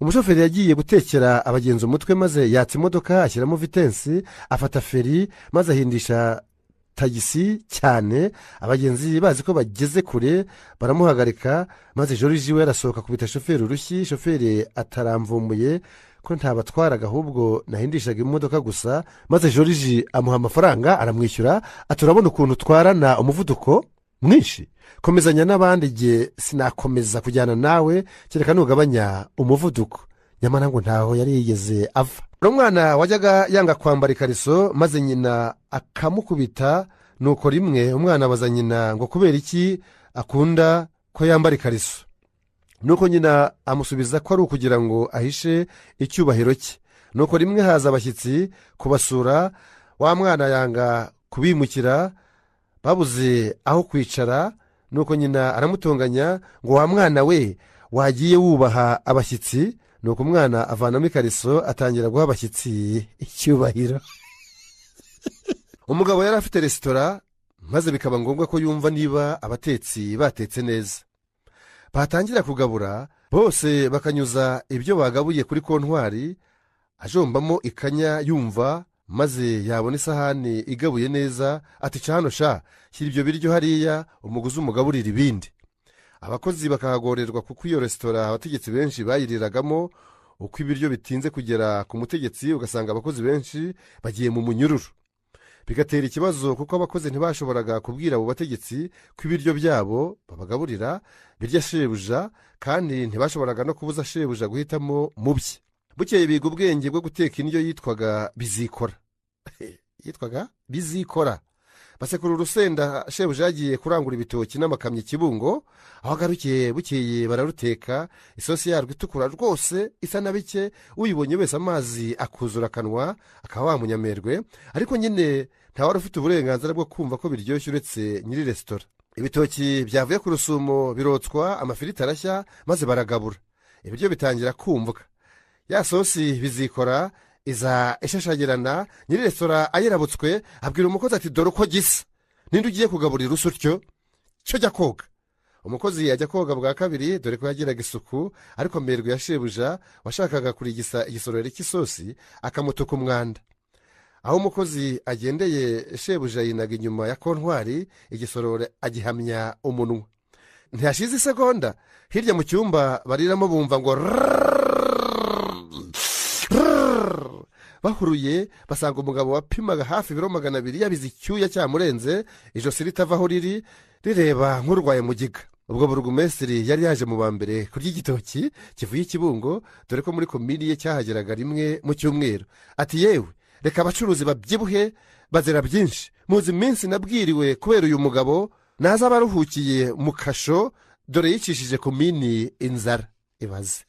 Umushoferi yagiye gutekera abagenzi umutwe, maze yatsa imodoka, ashyiramo vitesse, afata feri, maze ahindisha tagisi cyane. Abagenzi bazi ko bageze kure baramuhagarika, maze Joriji we arasohoka, akubita shoferi urushyi. Shoferi ataramvumbuye ko ntabatwaraga, ahubwo nahindishaga imodoka gusa. Maze Joriji amuha amafaranga, aramwishyura, ati: "Urabona ukuntu utwarana umuvuduko mwinshi? Komezanya n'abandi, igihe sinakomeza kujyana nawe kereka nugabanya umuvuduko." Nyamara ngo ntaho yari yigeze ava. Umwana wajyaga yanga kwambara ikariso, maze nyina akamukubita. Nuko rimwe umwana abaza nyina ngo kubera iki akunda ko yambara ikariso. Nuko nyina amusubiza ko ari ukugira ngo ahishe icyubahiro cye. Nuko rimwe haza abashyitsi kubasura, wa mwana yanga kubimukira, babuze aho kwicara. Nuko nyina aramutonganya ngo: "Wa mwana we, wagiye wubaha abashyitsi?" Nuko umwana avanamo ikariso, atangira guha abashyitsi icyubahiro. Umugabo yari afite resitora, maze bikaba ngombwa ko yumva niba abatetsi batetse neza. Batangira kugabura, bose bakanyuza ibyo bagabuye kuri kontwari, ajombamo ikanya yumva, maze yabona isahani igabuye neza ati: "Ca hano sha, shyira ibyo biryo hariya, umuguzi umugaburira ibindi." Abakozi bakahagorerwa, kuko iyo resitora abategetsi benshi bayiriragamo. Uko ibiryo bitinze kugera ku mutegetsi, ugasanga abakozi benshi bagiye mu munyururu, bigatera ikibazo, kuko abakozi ntibashoboraga kubwira abo bategetsi ko ibiryo byabo babagaburira birya shebuja, kandi ntibashoboraga no kubuza shebuja guhitamo mu bye. Bukeye biga ubwenge bwo guteka indyo yitwaga bizikora, yitwaga bizikora. Basekura urusenda. Shebuja yagiye kurangura ibitoki n'amakamyo Kibungo. Aho agarukiye bukeye, bararuteka, isosi yarwo itukura rwose, isa na bike, uyibonye wese amazi akuzura akanwa, akaba wamunyamerwe. Ariko nyine ntawari ufite uburenganzira bwo kumva ko biryoshye uretse nyiri resitora. Ibitoki byavuye ku rusumo birotswa, amafiriti arashya, maze baragabura, ibiryo bitangira kumvwa. Ya sosi bizikora iza ishashagirana. Nyiri resitora ayirabutswe abwira umukozi ati: "Dore uko gisa, ninde ugiye kugaburira usa utyo? Cyo jya koga." Umukozi ajya koga bwa kabiri, dore ko yagiraga isuku, ariko amerwe ya shebuja washakaga kurigisa igisorori cy'isosi akamutuka umwanda. Aho umukozi agendeye, shebuja yinaga inyuma ya kontwari, igisorori agihamya umunwa. Ntiyashize isegonda, hirya mu cyumba bariramo bumva ngo rrrr. Bahuruye basanga umugabo wapimaga hafi ibiro 200 yabize icyuya cyamurenze, ijosi ritava aho riri, rireba nk'urwaye mugiga. Ubwo burugumesitiri yari yaje mu ba mbere kurya igitoki kivuye i Kibungo, dore ko muri komini ye cyahageraga rimwe mu cyumweru. Ati: "Yewe, reka abacuruzi babyibuhe bazira byinshi. Muzi iminsi nabwiriwe kubera uyu mugabo? Naza abaruhukiye mu kasho, dore yicishije komini inzara." Ibaze.